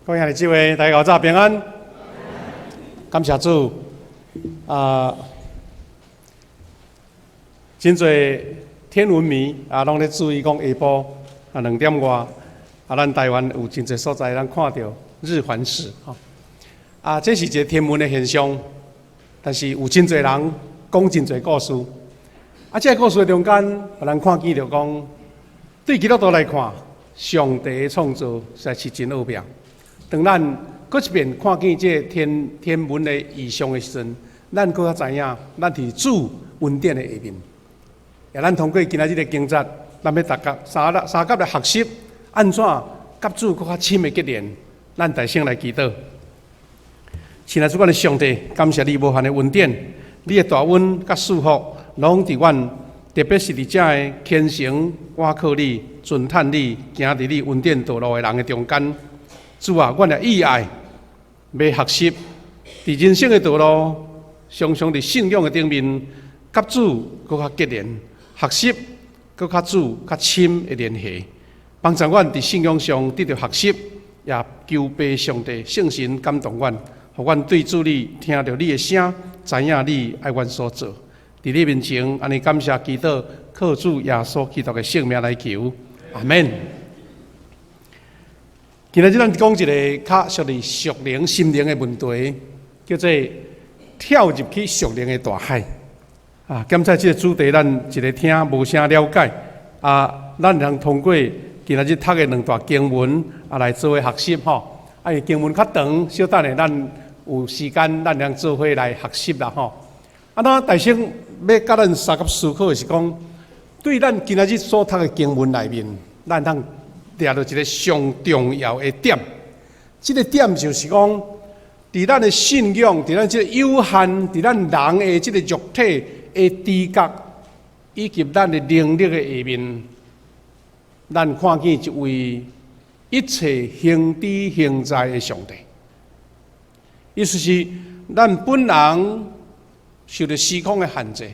各位兄弟姊妹，大家早平安。感謝主。啊，真濟天文迷啊，攏咧注意講下晡啊2點外，啊，咱台灣有真濟所在，咱看著日環食吼。啊，這是一個天文的現象，但是有真濟人講真濟故事。啊，這個故事的中間，予咱看見著講，對基督徒來看，上帝的創造實在是真奧妙。當咱閣一遍看見這個天文的異象的時陣，咱閣較知影，咱佇主恩典的下面。也咱通過今仔日的經節，咱欲逐甲三三甲來學習，按怎佮主閣較親的結連。咱大聲來祈禱。親愛主，阮的上帝，感謝你無限的恩典，你的大恩佮賜福，攏佇阮，特別是佇遮个虔誠倚靠你、尊嘆你、行佇你恩典道路的人的中間。主啊，阮也意愛欲學習佇人生的道路，常常佇信仰的頂面，佮主閣較結連，學習閣佮主較深的聯繫，幫助阮佇信仰上得著學習，也求父上帝聖神感動阮，予阮對主你聽著你的聲，知影你愛阮所做。佇你面前，按呢感謝祈禱，靠主耶穌基督的聖名來求，阿門。今仔日咱講一個較屬於屬靈心靈的問題，叫做跳入去屬靈的大海。啊，檢查這個主題，咱一个聽無啥了解。啊，咱通通過今仔日讀的兩段經文啊來做伙學習吼。啊，因為經文較長，小等下咱有時間，咱通做伙來學習啦吼。啊，那大先欲佮咱相佮思考的是講，對咱今仔日所讀的經文內面，咱通掠著一個上重要的點。這個點就是講，佇咱的信仰，佇咱這個有限，佇咱人的這個肉體的知覺，以及咱的能力的下面，咱看見一位一切恆佇恆在的上帝。意思是，咱本人受著時空的限制，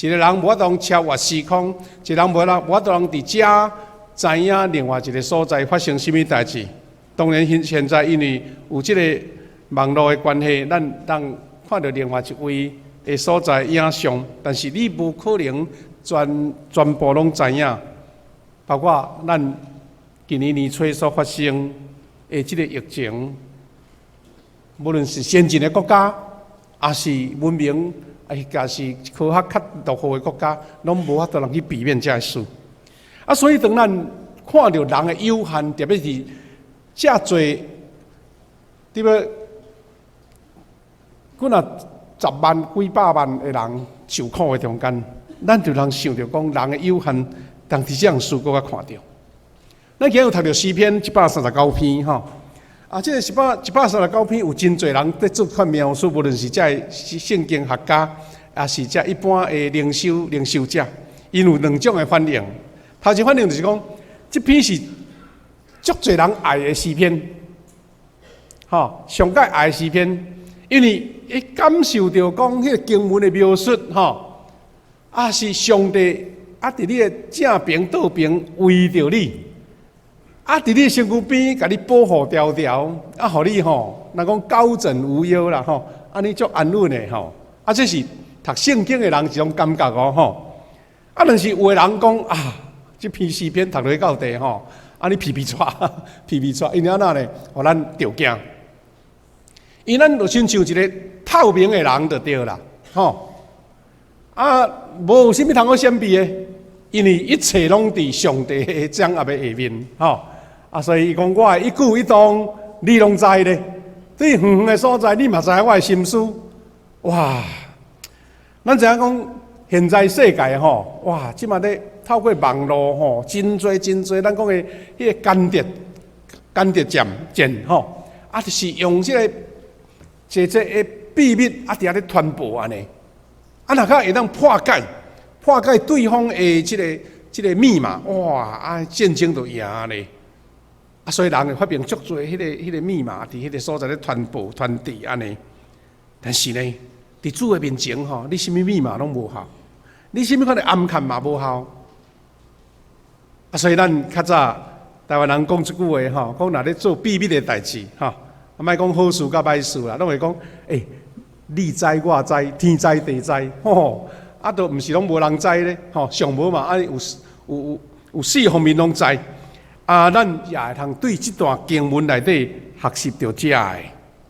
一個人無法度超越時空，一個人無法度佇遮知影另外一個所在發生啥物代誌。當然，現在因為有這個網路的關係，咱通看著另外一位的所在影像，但是你無可能全部攏知影，包括咱今年年初所發生的這個疫情，無論是先進的國家，抑是文明，抑是科學較落後的國家，攏無法度通去避免這个事。啊，所以當咱看著人的有限，特別是遮濟，對無？幾若十萬、幾百萬的人受苦的中間，咱就通想著講人的有限，當佇這項事閣較看著。咱今日有讀著詩篇139篇吼，啊，這個139篇有真濟人佇做款描述，無論是這个聖經學家，抑是這一般的靈修者，𪜶有兩種的反應。頭一反應就是講，這篇是足濟人愛的詩篇，吼，上蓋愛的詩篇，因為伊感受著講彼個經文的描述，吼，啊是上帝啊佇你的正爿倒爿圍著你，啊佇你的身軀邊共你保護牢牢，啊予你吼，若講高枕無憂啦吼，按呢足安穩的吼，啊這是讀聖經的人一種感覺哦吼，啊但是有的人講啊，這篇詩篇讀落去到底吼，按呢皮皮掣，皮皮掣，因為按怎呢？予咱著驚，因為咱就親像一個透明的人就對啦，吼，啊，無啥物通好閃避的，因為一切攏佇上帝的掌握的下面，吼，啊，所以伊講我的一舉一動，你攏知咧。對遠遠的所在，你嘛知影我的心思。哇！咱知影講，現在世界吼，哇，這馬咧透過網路吼，真濟真濟，咱講的彼個間諜戰吼，啊，就是用這個這這个秘密啊，佇遐咧傳播按呢。啊，若較會當破解對方的這個密碼，哇！啊，戰爭就贏咧。啊，所以人會發明足濟彼個密碼，佇彼個所在咧傳播傳遞按呢。但是呢，佇主的面前吼，你啥物密碼攏無效，你啥物款的暗崁嘛無效。啊，所以咱較早台灣人講這句話吼，講若咧做秘密的代誌吼，啊，莫講好事佮歹事啦，攏會講，欸，你知我知，天知地知，吼，啊，都毋是攏無人知咧，吼，上無嘛，啊，有有有有四方面攏知，啊，咱也會通對這段經文內底學習著這个，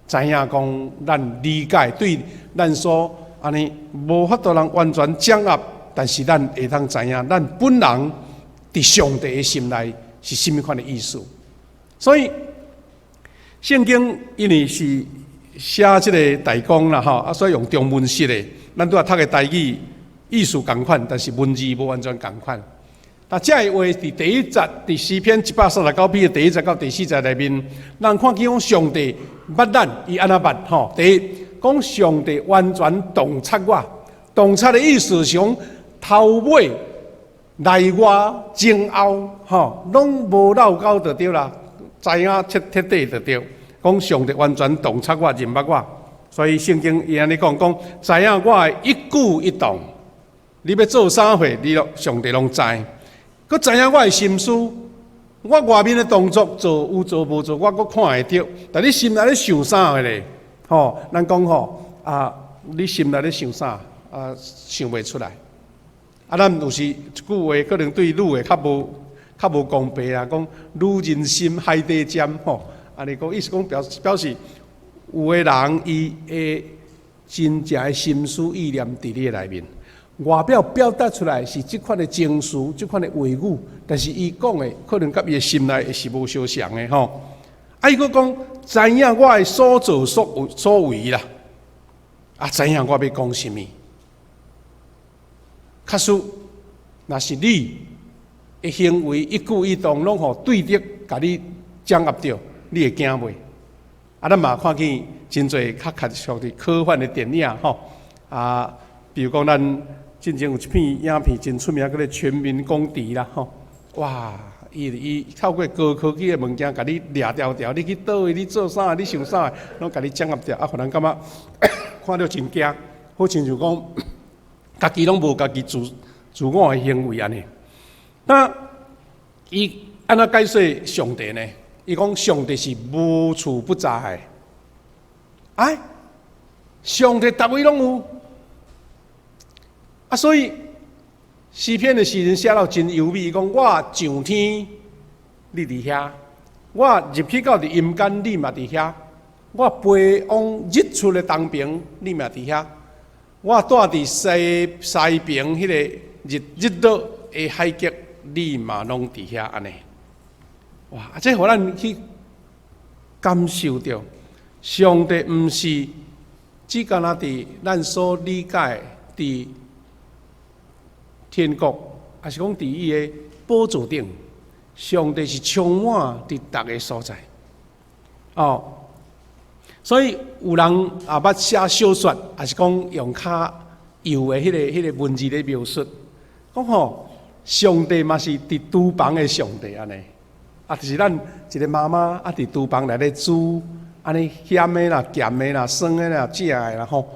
知影講咱理解對咱所按呢無法度人完全掌握，但是咱會通知影，咱本人佇上帝的心內是啥物款的意思。所以聖經因為是寫這个大綱啦，吼，啊，所以用中文式的，咱拄仔讀的台語意思仝款，但是文字無完全仝款。那這个話佇第一節，佇詩篇139篇的第一節到第四節內面，咱看見講上帝捌咱，伊按怎捌？吼，第一，講上帝完全洞察我，洞察的意思是講頭尾、內外、前後，吼，攏無漏溝就對啦，知影徹徹底就對。講上帝完全洞察我，認捌我，所以聖經伊按呢講，講知影我的一舉一動，你欲做啥貨，你攏上帝攏知。閣知影我的心思，我外面的動作做有做無做，我閣看會著。但你心內咧想啥個咧？吼，咱講吼啊，你心內咧想啥啊？想袂出來。啊，咱有時一句話可能對女的較無公平啊，講女人心海底針吼。按呢講意思講表示有的人伊的真正的心思意念佇你的內面。外表表達出來是這款的情緒，這款的話語，但是伊講的可能佮伊的心內是無相像的吼。啊，伊閣講知影我的所作所為所為啦，啊，知影我欲講啥物。假使若是你的行為一舉一動攏予對敵共你掌握著，你會驚袂？啊，咱嘛看見真濟較較屬佇科幻的電影吼，啊，比如講咱進前有一片影片真出名，叫做《全民公敵》啦吼，哇！伊伊透過高科技的物件，共你掠牢牢，你去佗位，你做啥，你想啥，攏共你掌握著，啊，予人感覺看著真驚，好親像講家己攏無家己自自我的行為按呢。那伊按怎解說上帝呢？伊講上帝是無處不在的，哎，上帝逐位攏有。啊，所以詩篇的詩人寫了真優美，伊講我上天，你佇遐；我入去到佇陰間，你嘛佇遐；我飛往日出的東爿，你嘛佇遐；我蹛佇西西爿彼个日日落的海極，你嘛攏佇遐按呢。哇！啊，這予咱去感受著，上帝毋是只干焦佇咱所理解佇天國，抑是講佇伊的寶座頂，上帝是充滿佇逐个所在。哦，所以有人也捌寫小說，抑是講用較幼的彼个文字咧描述，講吼，上帝嘛是佇廚房的上帝按呢。啊，就是咱一个媽媽啊，佇廚房內咧煮，按呢鹹的啦、鹹的啦、酸的啦、食的啦吼，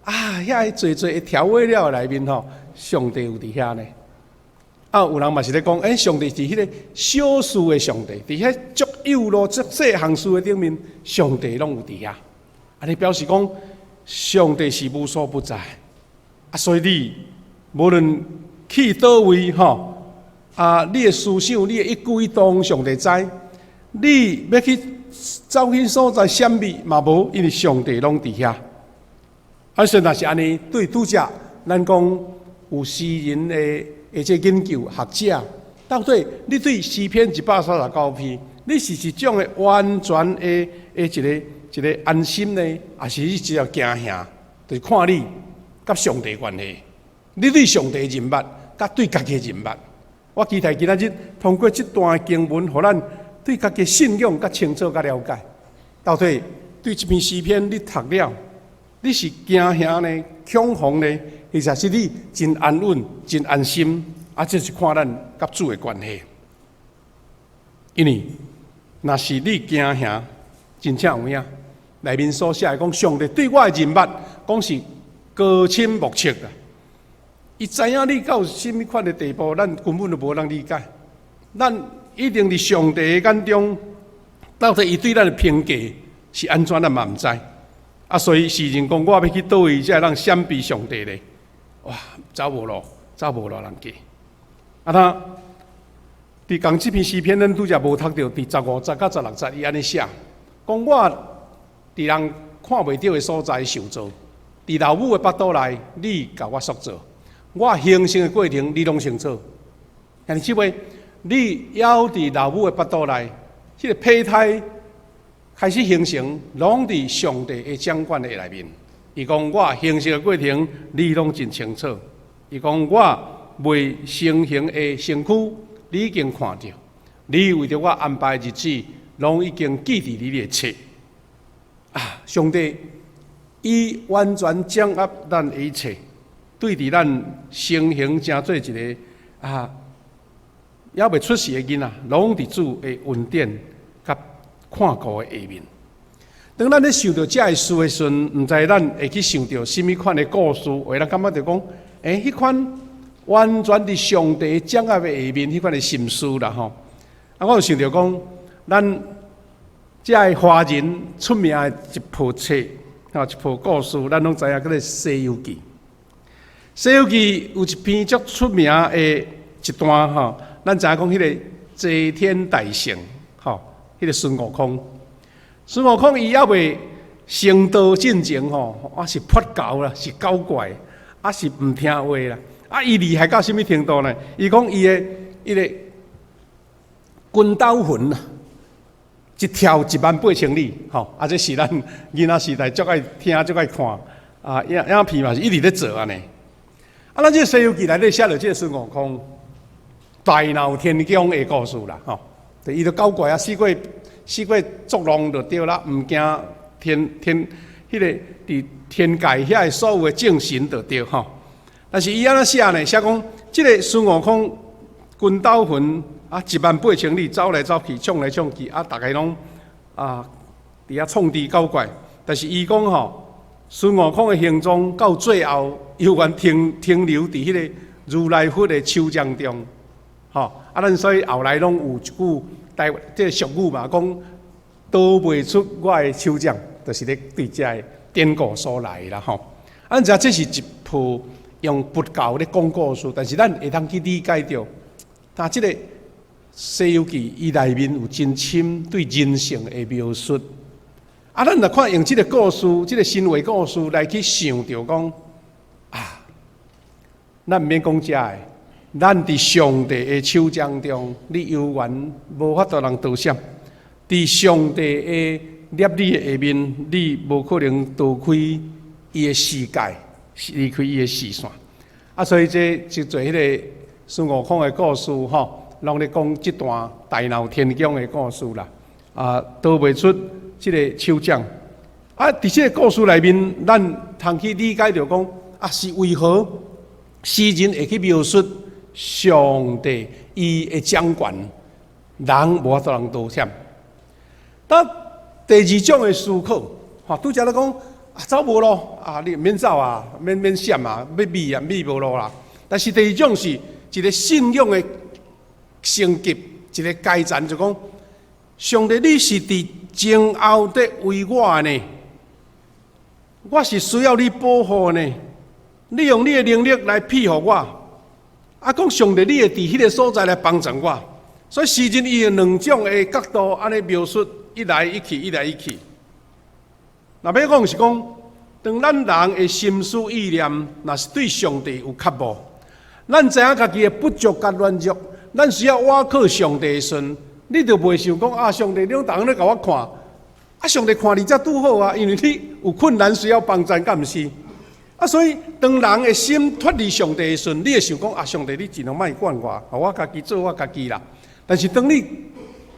啊，遐個濟濟的調味料內面吼，上帝有佇遐呢。啊，有人嘛是咧講，欸，上帝佇彼个小事的上帝，佇彼足幼囉、足細項事的頂面，上帝攏有佇遐。按呢表示講，上帝是無所不在。啊，所以你無論去佗位吼，啊！你的思想，你的一舉一動，上帝知。你欲去走去所在閃避嘛無，因為上帝攏佇遐。啊，所以若是按呢，對拄才咱講有詩人的這研究學者，到底你對詩篇139篇，你是一種的完全的一个一个安心呢，抑是你只有驚嚇？就是看你佮上帝關係，你對上帝認捌，佮對家己認捌。我期待今仔日通過這段經文，予咱對家己信仰較清楚、較了解。到底對這篇詩篇你讀了，你是驚嚇呢、恐慌呢，抑是你真安穩、真安心？啊，這是看咱佮主的關係。因為若是你驚嚇，真正有影，內面所寫的講，上帝對我的認捌，講是高深莫測啊！伊知影你到啥物款的地步，咱根本就無通理解。咱一定佇上帝的眼中，到底伊對咱的評價是按怎，咱嘛毋知。啊，所以詩人講，我欲去佗位才會當閃避上帝咧？哇，走無路，走無路人過。啊，他佇仝這篇詩篇，咱拄才無讀著，佇15節佮16節，伊按呢寫，講我佇人看袂著的所在受造，佇老母的腹肚內，你共我塑造，我形成的過程，你攏清楚。但是這位，你猶佇老母的腹肚內，這個胚胎開始形成，攏佇上帝的掌管的內面。伊講我形成的過程，你攏真清楚。伊講我未成形的身軀，你已經看著，你為著我安排的日子，攏已經記佇你的冊。啊，上帝，伊完全掌握咱的一切，對佇咱成形成做一個啊，猶未出世的囡仔，攏佇主的恩典佮看顧的下面。當咱咧想著這个事的時陣，毋知咱會去想著啥物款的故事，會咱感覺著講，欸，彼款完全佇上帝掌握的下面，彼款的心思啦吼。啊，我有想著講，咱這个華人出名的一部冊，吼，一部故事，咱攏知影叫做《西遊記》。《西遊記》有一篇足出名的一段吼，咱知影講彼個齊天大聖，吼，彼個孫悟空。孫悟空伊猶未成道進前吼，啊是潑猴啦，是搞怪，啊是毋聽話啦。啊，伊厲害到啥物程度呢？伊講伊的彼個筋斗雲啊，一跳1萬八千里，吼！啊，這是咱囡仔時代足愛聽、足愛看，啊，影影片嘛是一直咧做按呢。啊，咱這個《西遊記》內底寫著這個孫悟空大鬧天宮的故事啦，吼！伊就搞怪啊，四界四界作弄就對啦，毋驚天天彼個佇天界遐的所有的眾神就對吼。但是伊按怎寫呢？寫講這個孫悟空筋斗雲啊，1萬八千里走來走去，衝來衝去，啊，逐个攏啊佇遐創治搞怪。但是伊講吼，孫悟空的行蹤到最後猶原停停留佇彼個如來佛的手掌中，吼啊！咱所以後來攏有一句台這个俗語嘛，講逃袂出我的手掌，就是咧對這个典故所來啦，吼。啊，咱知影這是一部用佛教咧講故事，但是咱會當去理解著，但這个《西遊記》伊內面有真深對人性的描述。啊，咱若看用這个故事、這个神話故事來去想著講，啊，咱毋免講這个，咱佇上帝的手掌中，你猶原無法度通逃閃。佇上帝的攝理的下面，你無可能逃開伊的視界，離開伊的視線。啊，所以這就做彼个孫悟空的故事吼，攏咧講這段大鬧天宮的故事啦。啊，逃袂出這个手掌。啊，佇這个故事內面，咱通去理解著講，啊，是為何詩人會去描述上帝伊的掌權，人無法度通逃閃。當第二種的思考，吼，拄才咧講啊，走無路啊，你免走啊，免免閃啊，欲避啊，避無路啦。但是第二種是一個信仰的升級，一個階層，就講上帝，你是佇前後佇為我呢，我是需要你保護呢。你用你的能力來庇護我，啊，講上帝，你會佇彼個所在來幫助我。所以詩人伊用兩種的角度按呢描述，一來一去，一來一去。若欲講是講，當咱人的心思意念，若是對上帝有渴慕，咱知影家己的不足佮軟弱，咱需要倚靠上帝的時陣，你就袂想講啊，上帝，你攏逐工咧共我看，啊，上帝看你才拄好啊，因為你有困難需要幫助，敢毋是？啊，所以當人的心脫離上帝的時陣，你會想講啊，上帝你盡量莫管我，予我家己做我家己啦。但是當你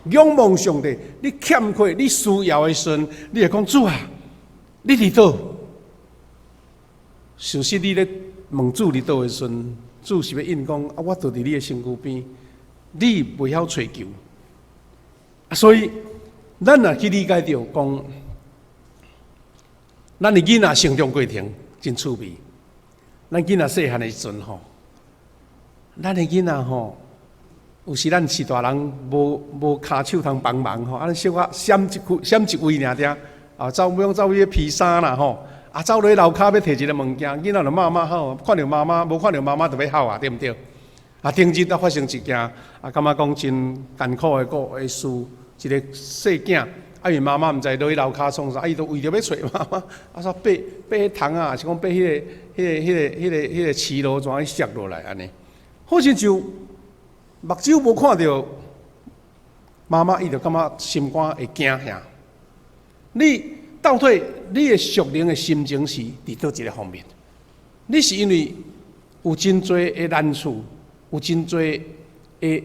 仰望上帝，你欠缺、你需要的時陣，你會講主啊，你佇佗？事實你咧問主佇佗的時陣，主是欲應講啊，我就佇你的身軀邊，你袂曉揣求。啊，所以咱若去理解著講，咱的囡仔成長過程真趣味。咱囡仔細漢的時陣吼，咱的囡仔吼，有時咱是大人無跤手通幫忙吼，啊，咱小可閃一區閃一位爾爾，啊，走欲走去披衫啦吼，啊，走落去樓跤欲提一个物件，囡仔就媽媽吼，看著媽媽，無看著媽媽就欲哭啊，對毋對？啊，頂日才發生一件，啊，感覺講真艱苦的故的事，一个細囝，啊，因為媽媽毋知落去樓跤創啥，啊，伊就為著欲揣媽媽，啊，煞爬爬彼窗仔，是講爬彼个飼路怎去摔落來按呢？好親像目睭無看著媽媽，伊就感覺心肝會驚嚇。你到底你的屬靈的心情是佇佗一个方面？你是因為有真濟的難處，有真濟的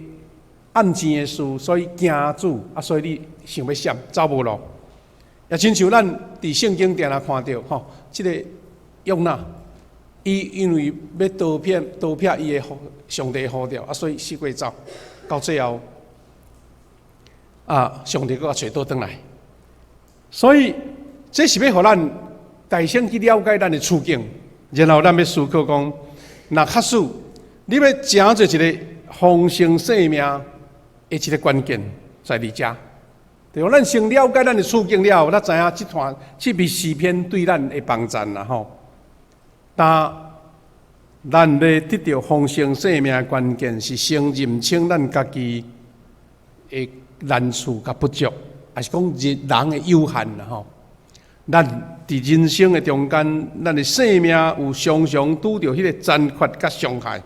暗錢的事，所以驚主啊，所以你想欲閃走無路。也親像咱佇聖經定定看著吼，這个約拿，伊因為欲逃避伊的上帝呼召，啊，所以四界走，到最後啊，上帝閣共揣倒轉來。所以這是欲予咱大先去了解咱的處境，然後咱欲思考講，若假使你欲成做一个豐盛生命的一个關鍵在佇遮。對，咱先了解咱的處境了後，咱知影這段這篇詩篇對咱的幫助啦吼。但咱欲得著豐盛生命的關鍵是先認清咱家己的難處佮不足，抑是講人的有限啦吼。咱佇人生的中間，咱的生命有常常拄著彼个殘缺佮傷害，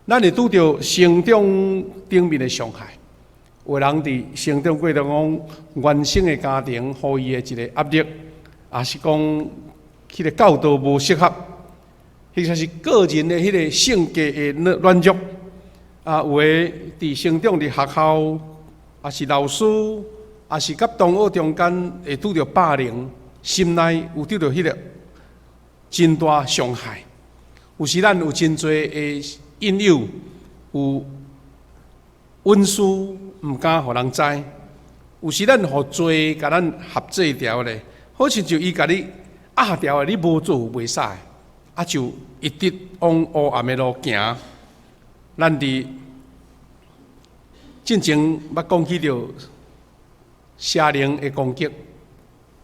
咱會拄著成長頂面的傷害。有人佇成長過程中，原生的家庭予伊的一个壓力，抑是講彼个教導無適合，或者是個人的彼个性格的軟弱。啊，有的佇成長佇學校，抑是老師，抑是佮同學中間會拄著霸凌，心內有得著彼个真大傷害。有時咱有真濟的引誘，有隱私毋敢予人知。有時咱予罪共咱箝制牢咧，好親像伊共你壓牢的，你無做袂使，啊就一直往烏暗的路行。咱佇進前捌講起著邪靈的攻擊，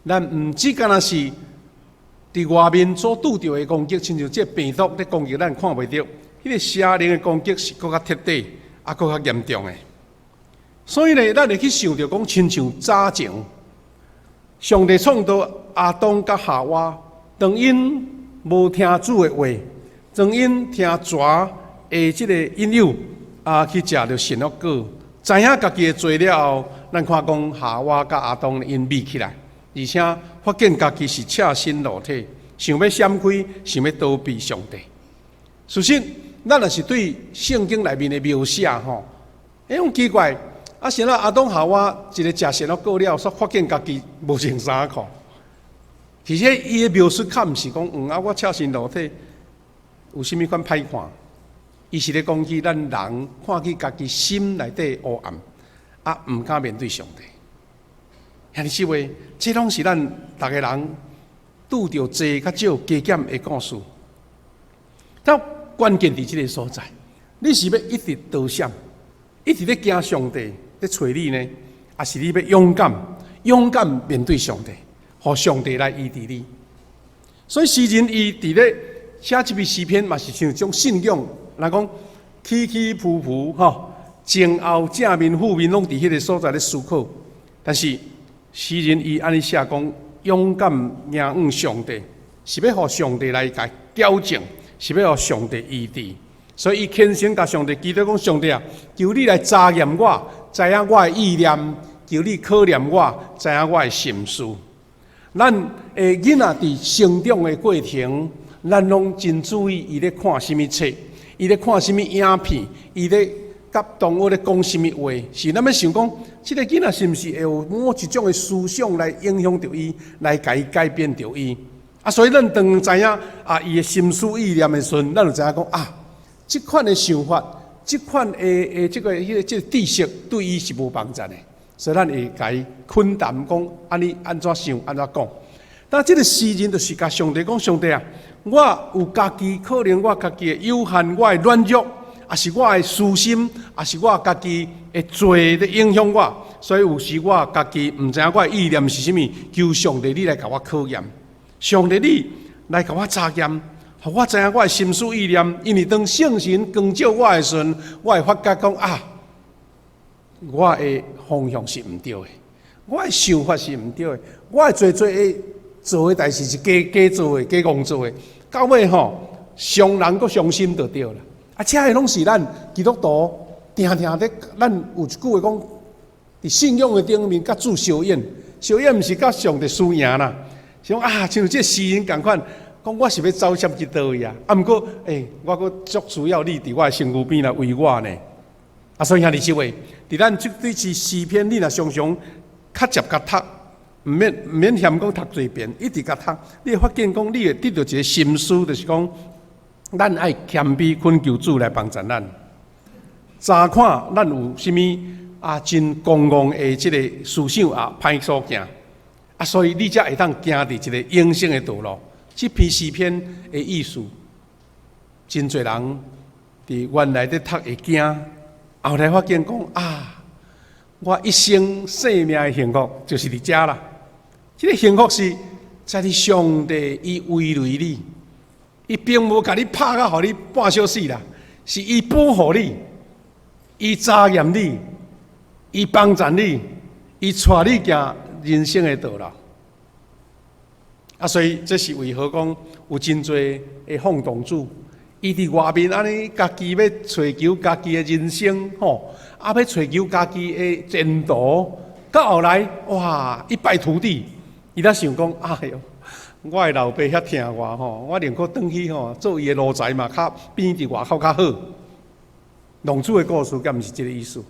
咱毋只干焦是佇外面所拄著的攻擊，親像這病毒咧攻擊咱看袂著，彼个邪靈的攻擊是閣較徹底，啊，閣較嚴重的。所以呢，咱會去想著講，親像早前上帝創造亞當佮夏娃，當𪜶無聽主的話，當𪜶聽蛇的這个引誘，啊，去食著善惡果，知影家己的罪了後，咱看講夏娃佮亞當𪜶覕起來，而且發現家己是赤身露體，想欲閃開，想欲逃避上帝。事實，咱若是對聖經內面的描寫吼，欸，講奇怪，啊，啥物亞當夏娃一个食善惡果了，煞發現家己無穿衫褲。其實伊的描述較毋是講，啊，我赤身露體有啥物款歹看？伊是咧講起咱人看見家己心內底烏暗，啊，毋敢面對上帝。兄弟姊妹，這攏是咱逐个人拄著濟較少加減的故事。但關鍵佇這个所在，你是欲一直逃閃，一直咧驚上帝咧揣你呢，抑是你欲勇敢、勇敢面對上帝，予上帝來醫治你？所以詩人伊佇咧寫這篇詩篇，嘛是像種信仰，來講起起伏伏吼，前後正面負面攏佇彼個所在咧思考。但是詩人伊按呢寫講，勇敢迎向上帝，是欲予上帝來共矯正，是欲予上帝醫治。所以伊虔誠共上帝祈禱講：上帝啊，求你來查驗我，知影我的意念；求你考驗我，知影我的心思。咱的囡仔佇成長的過程，咱攏真注意伊咧看啥物冊，伊咧看啥物影片，伊咧佮同學咧講啥物話，是咱欲想講，這个囡仔是毋是會有某一種的思想來影響著伊，來共伊改變著伊？啊，所以咱當知影啊，伊的心思意念的時陣，咱就知影講啊，這款的想法，這款的這个、彼个、這个知識對伊是無幫助的，所以咱會共伊懇談講，按呢按怎想，按怎講。但這个詩人就是共上帝講：上帝啊，我有家己可能我家己的有限，我的軟弱，抑是我的私心，抑是我家己的罪咧影響我，所以有時我家己毋知影我的意念是啥物，求上帝你來共我考驗，上帝你來共我查驗，予我知影我的心思意念。因為當聖神光照我的時陣，我會發覺講啊，我的方向是毋對的，我的想法是毋對的，我的濟濟會做的代誌是假假做的、假戇做的，到尾吼，傷人閣傷心就對啦。啊，這个攏是咱基督徒定定咧，咱有一句話講，佇信仰的頂面佮主相應，相應毋是佮上帝輸贏啦，是講啊，像這個詩人仝款，講我是欲走啥去佗位啊？啊，毋過我閣足需要你佇我的身軀邊來為我呢。啊，所以兄弟姊妹，佇咱這對是詩篇，你若常常較捷共讀，毋免嫌講讀濟遍，一直共讀，你會發現講，你會得著一个心思，就是講，咱愛謙卑懇求主來幫助咱。查看咱有啥物啊，真公共的這个思想啊，歹所行啊，所以你才會當行佇一个永生的道路。這篇詩篇的意思，真濟人佇原來咧讀會驚，後來發現講啊，我一生生命的幸福就是佇遮啦。這个幸福是在你上帝伊圍內你。伊並無共你拍甲予你半小死啦，是伊保護你，伊查驗你，伊幫助你，伊帶你行人生的道路。啊，所以這是為何講有真濟的放蕩子，伊佇外面按呢，家己欲揣求家己的人生吼，啊，欲揣求家己的前途，到後來哇，一敗塗地，伊才想講，哎喲，我的老爸遐疼我吼，我寧可轉去吼做伊的奴才嘛，較比佇外口較好。浪子的故事，敢毋是這个意思？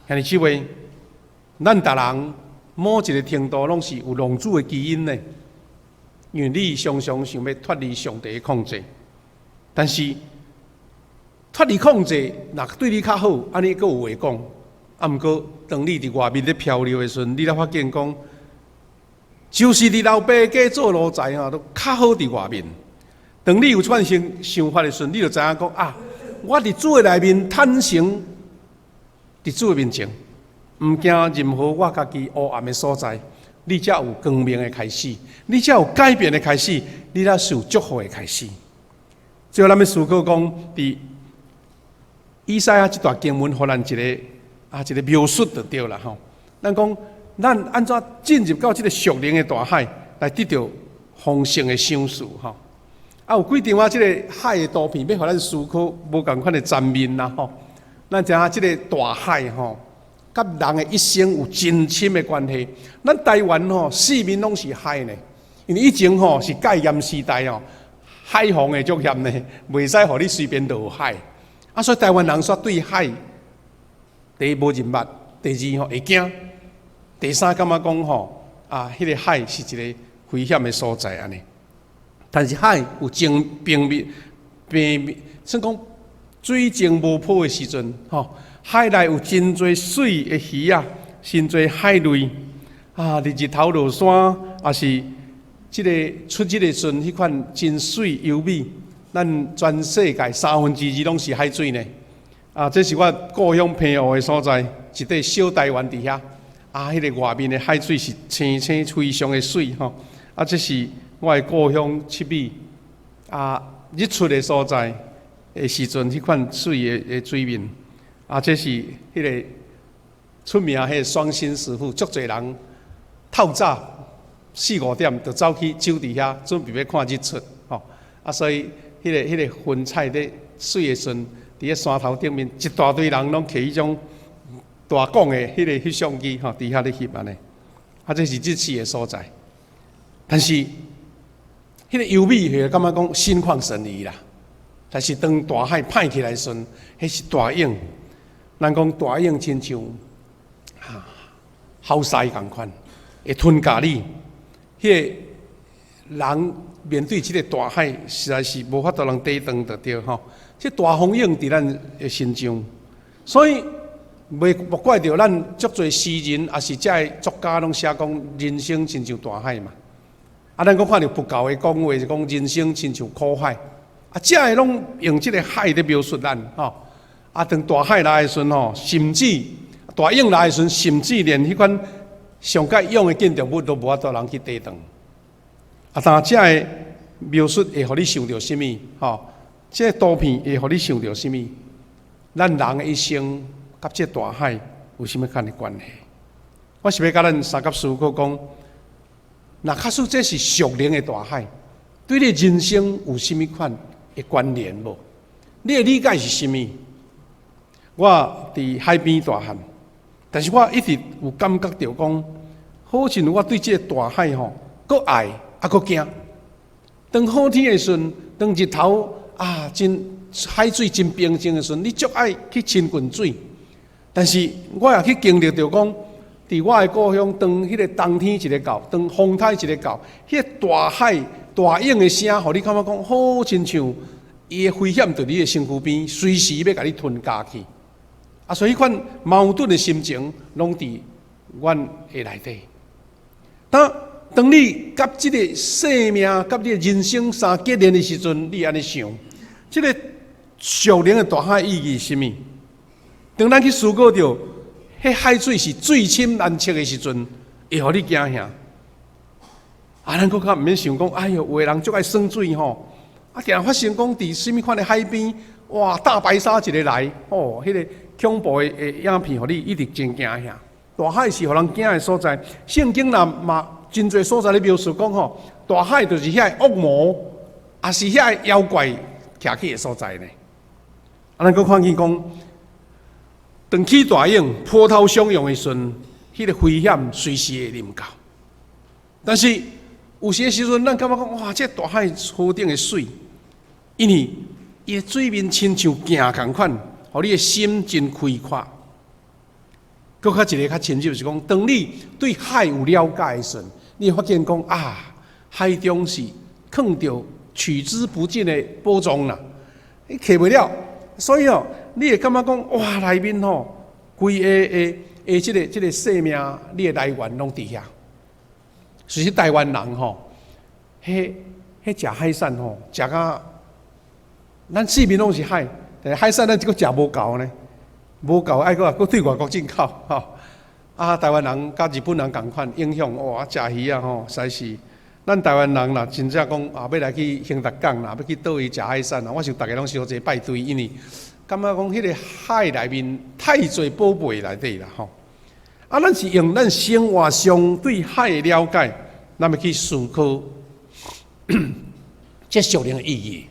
兄弟姊妹，咱逐人某一个程度攏是有浪子的基因的，因為你常常想欲脫離上帝的控制，但是脫離控制，若對你較好，按呢閣有話講。啊，毋過當你佇外面咧漂流的時陣，你才發現講，就是佇老爸家做奴才吼，都較好佇外面。當你有這款想想法的時陣，你就知影講啊，我佇主的內面坦誠，佇主的面前，毋驚任何我家己黑暗的所在，你才有光明的開始，你才有改變的開始，你才受祝福的開始。最後，咱欲思考講，佇以賽亞這段經文，予咱一個描述就對啦吼。咱講，咱按怎進入到這个屬靈的大海，來得著豐盛的賞賜吼。啊，有幾張啊，這个海的圖片，欲予咱思考無仝款的層面啦吼。咱知影這个大海吼，佮人的一生有真深的關係。咱台灣吼，四面攏是海呢，因為以前吼是戒嚴時代吼，海防會足嚴呢，袂使予你隨便落海。啊，所以台灣人煞對海，第一無認捌，第二吼會驚，第三感覺講吼啊，彼个海是一个危險的所在按呢。但是海有真平面，平面，算講水靜無波的時陣，吼，海內有真濟媠的魚仔，真濟海類啊，佇日頭落山，抑是這个出日的時陣，彼款真媠優美。咱全世界三分之二攏是海水呢。啊，這是我故鄉澎湖的所在，一塊小台灣佇遐。啊，彼个外面的海水是清清非常的媠吼。啊，這是我的故鄉七美啊，日出的所在的時陣，彼款媠的水面。啊，這是彼个出名彼个雙星師傅，足濟人透早四五點就走去守佇遐，準備欲看日出吼。啊，所以彼个雲彩咧媠的時陣，佇咧山頭頂面一大堆人攏提彼種大廣的彼個翕相機吼，佇遐咧翕按呢。啊，這是日出的所在。但是，彼个優美會感覺講心曠神怡啦。但是當大海拍起來的時陣，彼是大湧。咱講大湧親像啊，吼獅仝款，會吞共你。彼个人面對這個大海，實在是無法度通抵擋就對吼。這大風湧佇咱的身上，所以袂莫怪著咱足濟詩人，抑是這个作家攏寫講人生親像大海嘛。啊，咱閣看著佛教的講話是講人生親像苦海，啊，這个攏用這个海咧描述咱吼。啊，當大海來的時陣吼，甚至大湧來的時陣，甚至連彼款上蓋勇的建築物都無法度人去抵擋。啊，當這个描述會予你想著啥物？吼，這个圖片會予你想著啥物？咱人的一生佮這大海有啥物款的關係？我是欲共咱相佮思考講，若假使這是屬靈的大海，對你人生有啥物款的關聯無？你的理解是啥物？我佇海邊大漢，但是我一直有感覺著講，好像我對這個大海吼，閣愛啊閣驚。當好天的時陣，當日頭啊真海水真平靜的時陣，你足愛去親近水。但是我也去經歷著講，佇我的故鄉，當彼个冬天一个到，當風颱一个到，彼个大海大湧的聲，予你感覺講好親像伊的危險佇你的身軀邊，隨時欲共你吞咬去。啊，所以彼款矛盾的心情，攏佇阮的內底。當當你佮這个生命、佮你的人生相結連的時陣，你按呢想，這个屬靈的大海意義是啥物？當咱去思考著，彼海水是水深難測的時陣，會予你驚嚇。啊，咱閣較毋免想講，哎喲，有的人足愛耍水吼，啊，定發生講佇啥物款的海邊，哇，大白鯊一个來，哦，彼个恐怖的影片，予你一直真驚嚇。大海是予人驚的所在，聖經若嘛真濟所在咧描述講吼，大海就是遐個惡魔，抑是遐个妖怪徛起的所在呢。啊，咱閣看見講，當起大湧、波濤洶湧的時陣，彼個危險隨時會臨到。但是有些時陣，咱感覺講，哇，這大海何等的媠，因為伊的水面親像鏡仝款，予你的心真開闊。閣較一个較深入，就是講，當你對海有了解的時陣，你會發現講啊，海中是囥著取之不盡的寶藏啦，你摕袂了。所以哦，你會感覺講，哇，內面吼，規个的的這個生命，你的來源攏佇遐。其實台灣人吼，彼彼食海產吼，食甲咱四面攏是海，但是海產咱這閣食無夠呢，無夠愛閣閣對外國進口吼。啊，台灣人佮日本人仝款影響，哇，食魚啊吼，實在是咱台灣人若真正講啊，欲來去興達港啦，欲去佗位食海產啊，我想逐家攏傷濟排隊，因為感覺講彼个海內面太濟寶貝內底啦吼。啊，咱是用咱生活上對海的了解，咱欲去思考這屬靈的意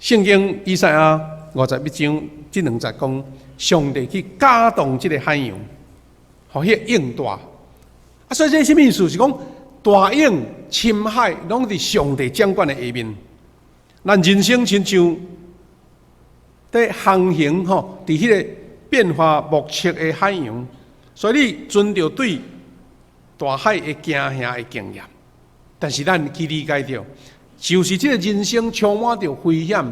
義。聖經以賽亞51章這兩節講，上帝去攪動這个海洋，予彼個湧大。啊，所以這啥物意思？是講大湧深海攏佇上帝掌管的下面。咱人生親像佇航行吼，佇彼个變化莫測的海洋，所以你存著對大海的驚嚇的經驗。但是咱去理解著，就是這個人生充滿著危險，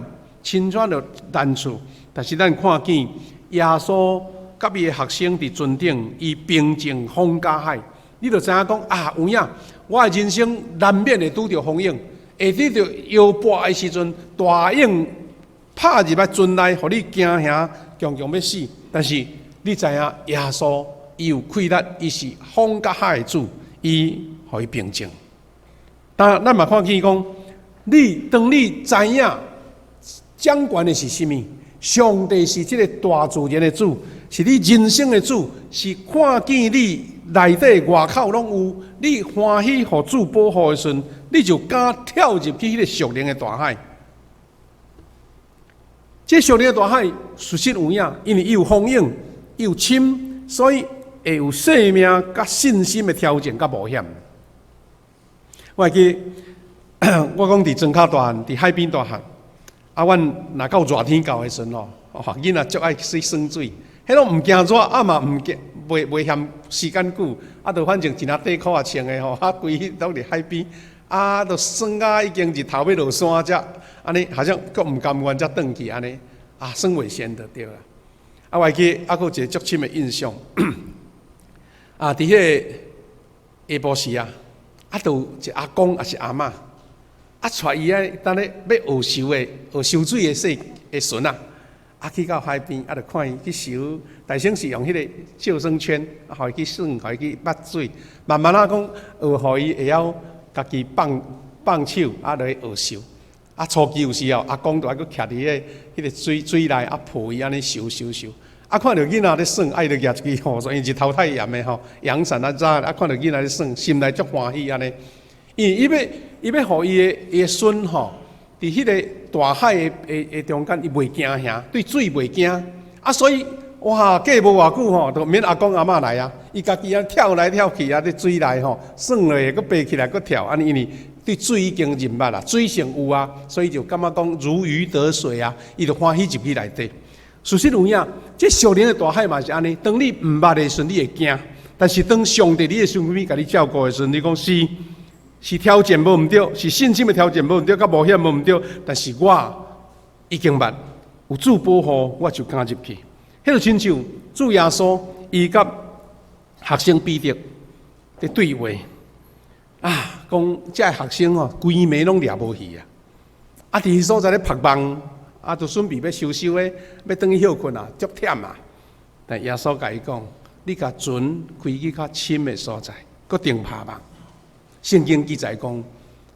充滿著難處。但是咱看見耶穌佮伊的學生佇船頂，伊平靜風佮海，你就知影講啊，有影，我的人生難免會拄著風湧，會拄著搖擺的時陣，大湧拍入來船內，予你驚嚇，強強欲死。但是你知影耶穌伊有氣力，伊是風佮海的主，伊予伊平靜。但咱嘛看見講，你當你知影掌權的是啥物？上帝是這個大自然的主，是你人生的主，是看見你內底外口攏有，你歡喜予主保護的時陣，你就敢跳入去彼个屬靈的大海。這屬靈的大海事實有影，因為伊有風湧，伊有深，所以會有生命佮信心的挑戰佮冒險。我會記，我講佇莊跤大漢，佇海邊大漢，啊，阮若到熱天到的時陣吼，哦，囡仔足愛去耍水，彼攏毋驚熱，啊嘛毋驚，袂嫌時間久，啊，就反正一領短褲仔穿的吼，啊，規日攏佇海邊，啊，就耍甲已經日頭欲落山才，按呢好像閣毋甘願才轉去按呢，啊，耍袂先就對啦。啊，我會記猶閣有一個足深的印象，啊，佇彼個下晡時啊，啊，就有一個阿公抑是阿嬤。啊，帶伊啊，當咧欲學游的學游水的細的孫仔，啊，去到海邊，啊，就看伊去游，大先是用彼个救生圈，啊，予伊去耍，予伊去捌水，慢慢仔講學予伊會曉家己放放手，啊，落去學游。啊，初期有時候，阿公就愛閣徛佇彼个水內，啊，抱伊按呢游游游。啊，看著囡仔咧耍，啊，伊就舉一支雨傘，因為日頭太炎的吼，陽傘啊早，啊，看著囡仔咧耍，心內足歡喜按呢。因為伊欲予伊的孫吼，佇彼个大海的中間，伊袂驚嚇，對水袂驚。啊，所以哇，過無偌久吼，就免阿公阿嬤來啊，伊家己啊跳來跳去啊，佇水內吼，耍落閣爬起來閣跳，按呢因為對水已經認捌啦，水性有啊，所以就感覺講如魚得水啊，伊就歡喜入去內底。事實有影，這屬靈的大海嘛是按呢。當你毋捌的時陣，你會驚；但是當上帝佇你的身邊共你照顧的時陣，你講是是條件無毋對，是信心的條件無毋對，佮冒險無毋對，但是我已經捌有主保護，我就敢入去。彼個親像主耶穌伊佮學生彼得佇對話啊，講這个學生吼，規暝攏掠無魚啊，啊，佇彼所在咧曝網。啊，就準備欲收收的，欲轉去歇睏啊，足忝啊！但耶穌共伊講：你共船開去較深的所在，閣重拍網。聖經記載講：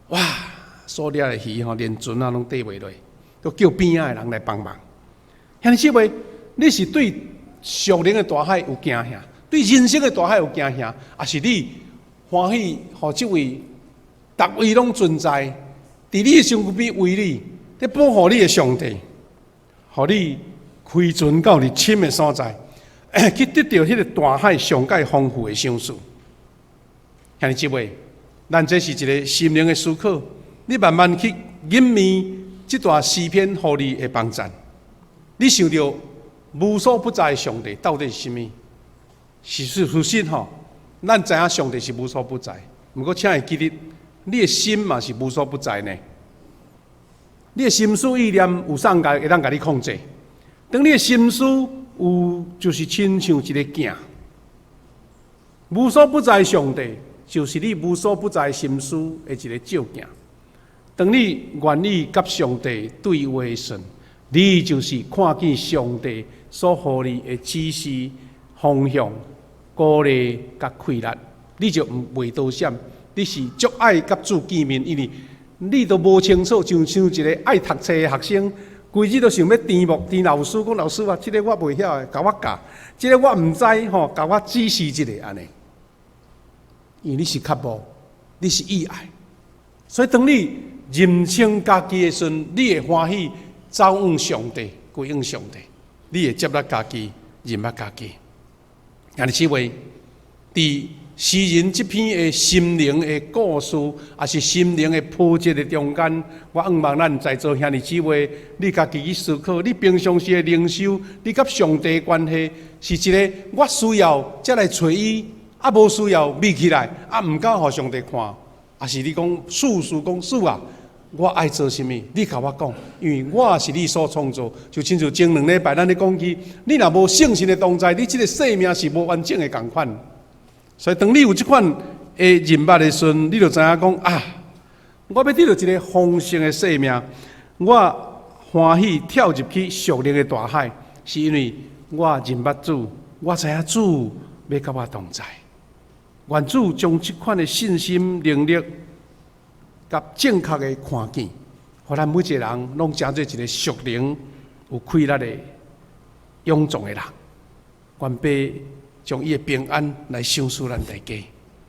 哇，所掠的魚吼，連船仔攏綴袂落，閣叫邊仔的人來幫忙。兄弟姊妹，你是對屬靈的大海有驚嚇，對人生的大海有驚嚇，抑是你歡喜予這位逐位攏存在，佇你的身軀邊為你，佇保護你的上帝，予你開船到佇深的所在，去得著彼个大海上蓋豐富的賞賜。兄弟姊妹，咱這是一个心靈的思考，你慢慢去吟味這段詩篇，予你的幫贊。你想著無所不在的上帝到底是啥物？是事實吼，咱知影上帝是無所不在，毋過請會記得，你的心嘛是無所不在呢。你的心思意念有啥人會當共你控制？當你的心思有，就是親像一个鏡，無所不在上帝就是你無所不在心思的一个照鏡。當你願意佮上帝對話時，你就是看見上帝所予你的指示、方向、鼓勵佮氣力，你就毋袂躲閃。你是足愛佮主見面，因為你都無清楚，就像一个愛讀冊的學生，規日都想欲題目，問老師講老師啊，這个我袂曉的，共我教；這个我毋知吼，共我指示一下按呢。因為你是渴慕，你是意愛，所以當你認清家己的時陣，你會歡喜走向上帝，歸向上帝，你會接納家己，認捌家己。兄弟姊妹，佇詩人這篇的心靈的故事，抑是心靈的波折的中間，我向望咱在座兄弟姊妹，你家己去思考，你平常時的靈修，你佮上帝關係是一个我需要才來揣伊，啊無需要覕起來，啊毋敢予上帝看，抑是你講事事講主啊，我愛做啥物，你共我講，因為我是你所創造，就親像前2禮拜咱咧講起，你若無聖神的同在，你這个生命是無完整的仝款。所以，當你有這款的認捌的時陣，你就知影講啊，我欲得著一个豐盛的生命，我歡喜跳入去屬靈的大海，是因為我認捌主，我知影主欲佮我同在。願主將這款的信心能力佮正確的看見，予咱每一个人攏成做一个屬靈有氣力的勇壯的人。願父將伊的平安來賞賜咱大家。